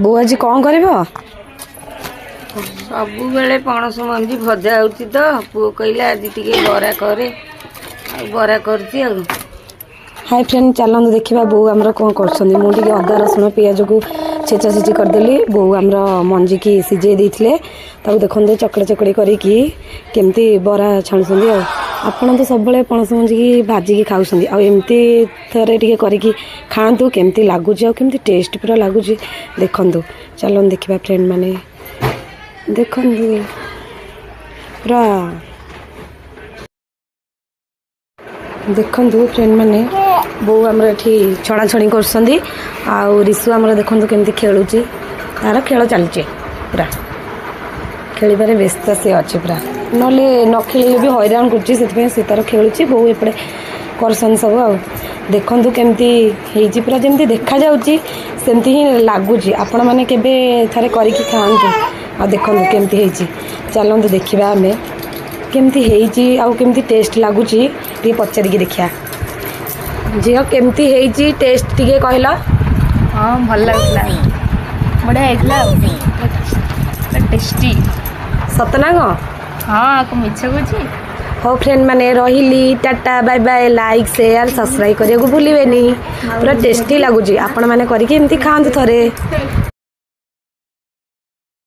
ବୋଉ ଆଜି କ'ଣ କରିବ? ସବୁବେଳେ ପଣସ ମଞ୍ଜି ଭଜା ହେଉଛି ତ, ପୁଅ କହିଲା ଆଜି ଟିକେ ବରା କରେ, ଆଉ ବରା କରୁଛି। ଆଉ ହାଇ ଫ୍ରେଣ୍ଡ, ଚାଲନ୍ତୁ ଦେଖିବା ବୋଉ ଆମର କ'ଣ କରୁଛନ୍ତି। ମୁଁ ଟିକେ ଅଦା ରସୁଣ ପିଆଜକୁ ଛେଚା ଛେଚି କରିଦେଲି। ବୋଉ ଆମର ମଞ୍ଜିକି ସିଝେଇ ଦେଇଥିଲେ, ତାକୁ ଦେଖନ୍ତୁ ଚକଡ଼ା ଚକଡ଼ି କରିକି କେମିତି ବରା ଛାଣୁଛନ୍ତି। ଆଉ ଆପଣ ତ ସବୁବେଳେ ପଣସ ମଞ୍ଜିକି ଭାଜିକି ଖାଉଛନ୍ତି, ଆଉ ଏମିତି ଥରେ ଟିକେ କରିକି ଖାଆନ୍ତୁ, କେମିତି ଲାଗୁଛି ଆଉ କେମିତି ଟେଷ୍ଟ ପୁରା ଲାଗୁଛି ଦେଖନ୍ତୁ। ଚାଲନ୍ତୁ ଦେଖିବା ଫ୍ରେଣ୍ଡ ମାନେ, ଦେଖନ୍ତୁ ପୁରା ଦେଖନ୍ତୁ ଫ୍ରେଣ୍ଡ ମାନେ, ବୋଉ ଆମର ଏଠି ଛଣାଛଣି କରୁଛନ୍ତି। ଆଉ ରିସୁ ଆମର ଦେଖନ୍ତୁ କେମିତି ଖେଳୁଛି, ତାର ଖେଳ ଚାଲିଛି, ପୁରା ଖେଳିବାରେ ବ୍ୟସ୍ତ ସେ ଅଛି ପୁରା। ନହେଲେ ନ ଖେଳିଲେ ବି ହଇରାଣ କରୁଛି, ସେଥିପାଇଁ ସେ ତାର ଖେଳୁଛି, ବୋଉ ଏପଟେ କରୁଛନ୍ତି ସବୁ। ଆଉ ଦେଖନ୍ତୁ କେମିତି ହେଇଛି, ପୁରା ଯେମିତି ଦେଖାଯାଉଛି ସେମିତି ହିଁ ଲାଗୁଛି। ଆପଣମାନେ କେବେ ଥରେ କରିକି ଖାଆନ୍ତୁ ଆଉ ଦେଖନ୍ତୁ କେମିତି ହେଇଛି। ଚାଲନ୍ତୁ ଦେଖିବା ଆମେ କେମିତି ହେଇଛି ଆଉ କେମିତି ଟେଷ୍ଟ ଲାଗୁଛି, ଟିକେ ପଚାରିକି ଦେଖିବା। ଝିଅ, କେମିତି ହେଇଛି ଟେଷ୍ଟ ଟିକେ କହିଲ? ହଁ, ଭଲ ଲାଗୁଥିଲା, ବଢ଼ିଆ ହେଇଥିଲା ଆଉ ଟେଷ୍ଟି। ସତ ନା କ'ଣ? ହଁ, ଆଉ ମିଛ କହୁଛି? ହଉ ଫ୍ରେଣ୍ଡ ମାନେ, ରହିଲି, tata, bye bye. Like, share, subscribe କରିବାକୁ ଭୁଲିବେନି। ପୁରା ଟେଷ୍ଟି ଲାଗୁଛି, ଆପଣମାନେ କରିକି ଏମିତି ଖାଆନ୍ତୁ ଥରେ।